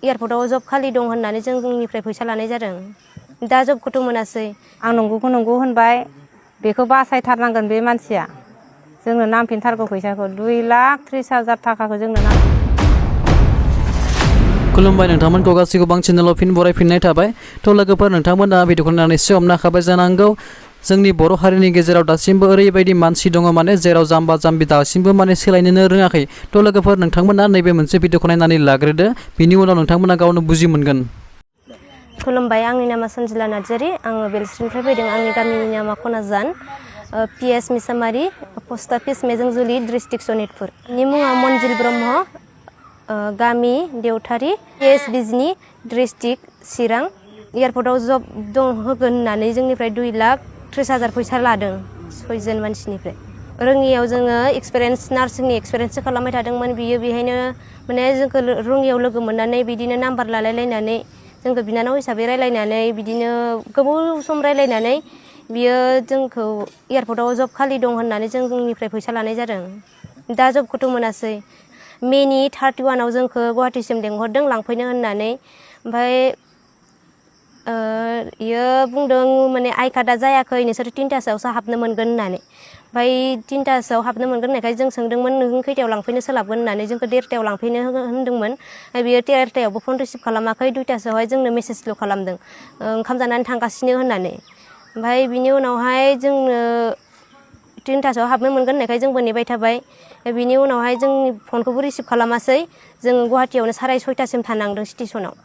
एयारपर्टआव जब खालि दं होननानै जोंनिफ्राय फैसा लानाय जादों दा जबखौथ' मोनासै आं नंगौखौ नंगौ होनबाय बेखौ बासायथारनांगोन बे मानसिया जोंनो नांफिनथारगौ फैसाखौ 2,30,000 थाखाखौ जोंनो नांगौ। खुलुमबाय नोंथांमोनखौ गासैखौ बां चेनेलाव फिन बरायफिननाय थाबाय। थ' लोगोफोर नोंथांमोना भिडिअखौ नायनानै एसे हमनो हाखाबाय जानांगौ जोंनि बर' हारिनि गेजेराव दासिमबो ओरैबायदि मानसि दङ माने जेराव जाम्बा जाम्बि दासिमबो माने सोलायनोनो रोङाखै। थ' लोगोफोर नोंथांमोना नैबे मोनसे भिडिअखौ नायनानै लाग्रोदो बिनि उनाव नोंथांमोना गावनो बुजि मोनगोन। खुलुमबाय आंनि नामा सन्जिला नार्जारि आङो बेलस्रिनिफ्राय फैदों आंनि गामिनि नामा खनाजान PS मिसामारि पस्ट अफिस मेजोंजुलि डिस्ट्रिक्ट सनितपुर नि मुङा मनजिल ब्रह्म गामि देवथारि PS बिजनि डिस्ट्रिक्ट चिरां एयारपर्टआव जब दं होगोन होननानै जोंनिफ्राय 2,30,000 फैसा लादों 6 जन मानसिनिफ्राय रोङियाव जोङो एक्सपिरियेन्स नार्सिंनि एक्सपिरियेन्ससो खालामबाय थादोंमोन बियो बेहायनो माने जोंखौ रोङियाव लोगो मोननानै बिदिनो नाम्बार लालायलायनानै जोंखौ बिनानाव हिसाबै रायलायनानै बिदिनो गोबाव सम रायलायनानै बियो जोंखौ एयारपर्टआव जब खालि दं होननानै जोंनिफ्राय फैसा लानाय जादों दा जबखौथ' मोनासै मेनि 31आव जोंखौ गुवाहाटीसिम लेंहरदों लांफैनो होननानै ओमफ्राय इयो बुंदों माने आइ कार्डआ जायाखै नोंसोर 3थासोआवसो हाबनो मोनगोन होननानै ओमफ्राय 3थासोआव हाबनो मोनगोन होननायखाय जों सोंदोंमोन नों खैथायाव लांफैनो सोलाबगोन होननानै जोंखौ 1:30आव लांफैनो होनदोंमोन बियो 1:30आवबो फन रिसिभ खालामाखै 2थासोआवहाय जोंनो मेसेजल' खालामदों ओंखाम जानानै थांगासिनो होननानै ओमफ्राय बिनि उनावहाय जोंनो 3थासोआव हाबनो मोनगोन होननायखाय जोंबो नेबाय थाबाय बिनि उनावहाय जोंनि फनखौबो रिसिभ खालामासै जोङो गुवाहाटीयावनो 6:30सिम थानांदों स्टेसनाव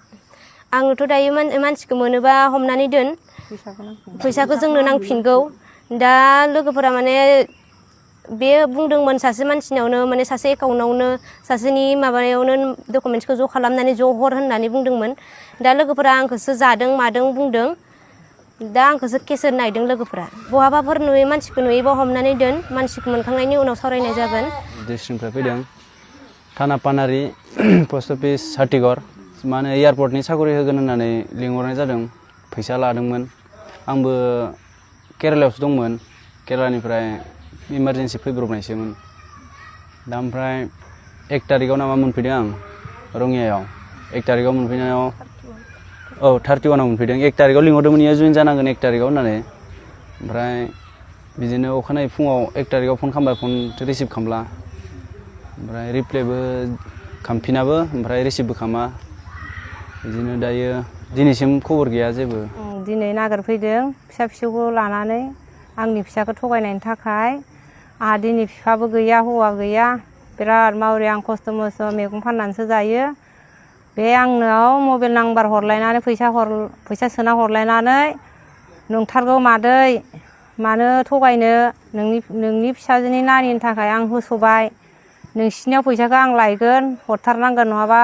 आङोथ' दायो मानसिखौ मोनोबा हमनानै दोन फैसाखौ जोंनो नांफिनगौ दा लोगोफोरा माने बे बुंदोंमोन सासे मानसिनावनो माने सासे एकाउन्टआवनो सासेनि माबायावनो डकुमेन्ट्सखौ ज' खालामनानै ज' हर होननानै बुंदोंमोन दा लोगोफोरा आंखौसो जादों मादों बुंदों दा आंखौसो केस होनो नायदों लोगोफोरा बहाबाफोर नुयै मानसिखौ नुयोबा हमनानै दोन मानसिखौ मोनखांनायनि उनाव सावरायनाय जागोन। डिस्ट्रिक्टनिफ्राय फैदों थाना पानारि पस्ट अफिस हाटिगर माने एयारपर्टनि साखरि होगोन होननानै लिंहरनाय जादों फैसा लादोंमोन आंबो केरेलायावसो दंमोन केरेलानिफ्राय इमारजेन्सि फैब्रबनायसोमोन दा ओमफ्राय 1 तारिखआव नामा मोनफैदों आं रङियायाव 1 तारिखआव मोनफैनायाव 31आव मोनफैदों 1 तारिखआव लिंहरदोंमोन इयो जइन जानांगोन 1 तारिखआव होननानै ओमफ्राय बिदिनो अखानायै फुङाव 1 तारिखआव फन खालामबाय फन रिसिभ खालामला ओमफ्राय रिप्लायबो खालामफिनाबो ओमफ्राय रिसिभबो खालामा बिदिनो दायो दिनैसिम खबर गैया जेबो दिनै नागिरफैदों फिसा फिसौखौ लानानै आंनि फिसाखौ थगायनायनि थाखाय आंहा दिनै बिफाबो गैया हौवा गैया बिराद मावरि आं खस्थ' मस्थ' मैगं फाननानैसो जायो बे आंनाव मबाइल नाम्बार हरलायनानै फैसा सोना हरलायनानै नंथारगौ मादै मानो थगायनो नोंनि फिसाजोनि नानिनि थाखाय आं होसोबाय नोंसिनियाव फैसाखौ आं लायगोन हरथारनांगोन नङाबा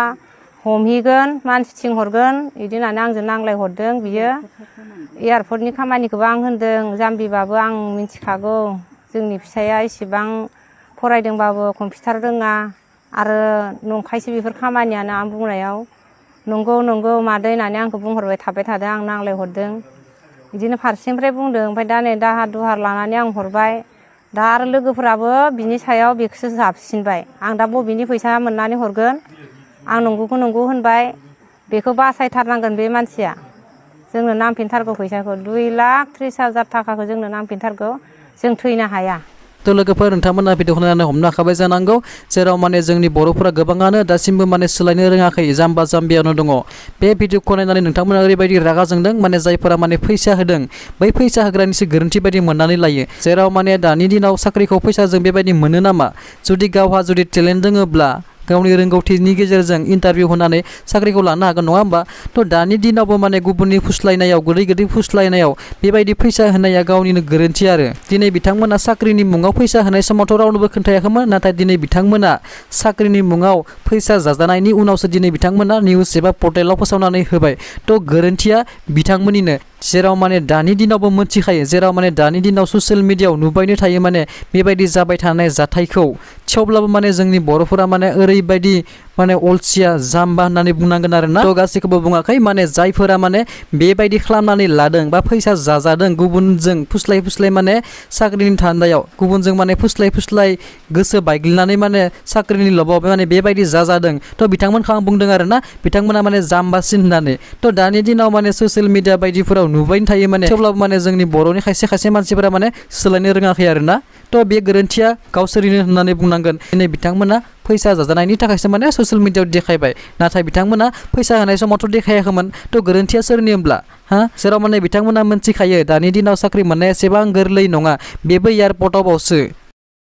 हमहैगोन मानसि थिंहरगोन बिदि होननानै आंजों नांलायहरदों बियो एयारपर्टनि खामानिखौबो आं होनदों जाम्बिबाबो आं मिथिखागौ जोंनि फिसाया इसेबां फरायदोंबाबो कम्पिउटार रोङा आरो नंखायसो बेफोर खामानियानो आं बुंनायाव नंगौ मादै होननानै आंखौ बुंहरबाय थाबाय थादों आं नांलायहरदों बिदिनो फारसेनिफ्राय बुंदों ओमफ्राय दा नै दाहार दुहार लानानै आं हरबाय दा आरो लोगोफोराबो बिनि सायाव बेखौसो जाबसिनबाय आं दा बबेनि फैसा मोननानै हरगोन आं नंगौखौ नंगौ होनबाय बेखौ बासायथारनांगोन बे मानसिया जोंनो नांफिनथारगौ फैसाखौ 2,30,000 थाखाखौ जोंनो नांफिनथारगौ जों थैनो हाया। थ' लोगोफोर नोंथांमोना भिडिअखौ नायनानै हमनो हाखाबाय जानांगौ जेराव माने जोंनि बर'फोरा गोबाङानो दासिमबो माने सोलायनो रोङाखै जाम्बा जाम्बियावनो दङ बे भिडिअखौ नायनानै नोंथांमोना ओरैबायदि रागा जोंदों माने जायफोरा माने फैसा होदों बै फैसा होग्रानिसो गोरोन्थि बायदि मोननानै लायो जेराव माने दानि दिनाव साख्रिखौ फैसाजों बेबायदि मोनो नामा जुदि गावहा जुदि टेलेन्ट दङब्ला गावनि रोंगौथिनि गेजेरजों इन्टारभिउ होनानै साख्रिखौ लानो हागोन नङा होमबा थ' दानि दिनावबो माने गुबुननि फुस्लायनायाव गोदै फुस्लायनायाव बेबायदि फैसा होनाया गावनिनो गोरोन्थि आरो दिनै बिथांमोना साख्रिनि मुङाव फैसा होनाय समावथ' रावनोबो खोन्थायाखैमोन नाथाय दिनै बिथांमोना साख्रिनि मुङाव फैसा जाजानायनि उनावसो दिनै बिथांमोना निउस एबा पर्टेलाव फोसावनानै होबाय थ' गोरोन्थिया बिथांमोननिनो जेराव माने दानि दिनावबो मोनथिखायो जेराव माने दानि दिनाव ससियेल मिडियायाव नुबायनो थायो माने बेबायदि जाबाय थानाय जाथायखौ थेवब्लाबो माने जोंनि बर'फोरा माने ओरैबायदि माने अलसिया जाम्बा होननानै बुंनांगोन आरोना थ' गासैखौबो बुङाखै माने जायफोरा माने बेबायदि खालामनानै लादों बा फैसा जाजादों गुबुनजों फुस्लाय फुस्लाय माने साख्रिनि धान्दायाव गुबुनजों माने फुस्लाय फुस्लाय गोसो बायग्लिनानै माने साख्रिनि लबाव माने बेबायदि जाजादों थ' बिथांमोनखौ आं बुंदों आरोना बिथांमोना माने जाम्बासिन होननानै थ' दानि दिनाव माने ससियेल मिडिया बायदिफोराव नुबायनो थायो माने थेवब्लाबो माने जोंनि बर'नि खायसे खायसे मानसिफोरा माने सोलायनो रोङाखै आरोना थ' बे गोरोन्थिया गावसोरनिनो होननानै बुंनांगोन दिनै बिथांमोना फैसा जाजानायनि थाखायसो माने ससियेल मिडियायाव देखायबाय नाथाय बिथांमोना फैसा होनाय समावथ' देखायाखैमोन थ' गोरोन्थिया सोरनि होमब्ला जेराव माने बिथांमोना मोनथिखायो दानि दिनाव साख्रि मोननाया एसेबां गोरलै नङा बेबो एयारपर्टआवसो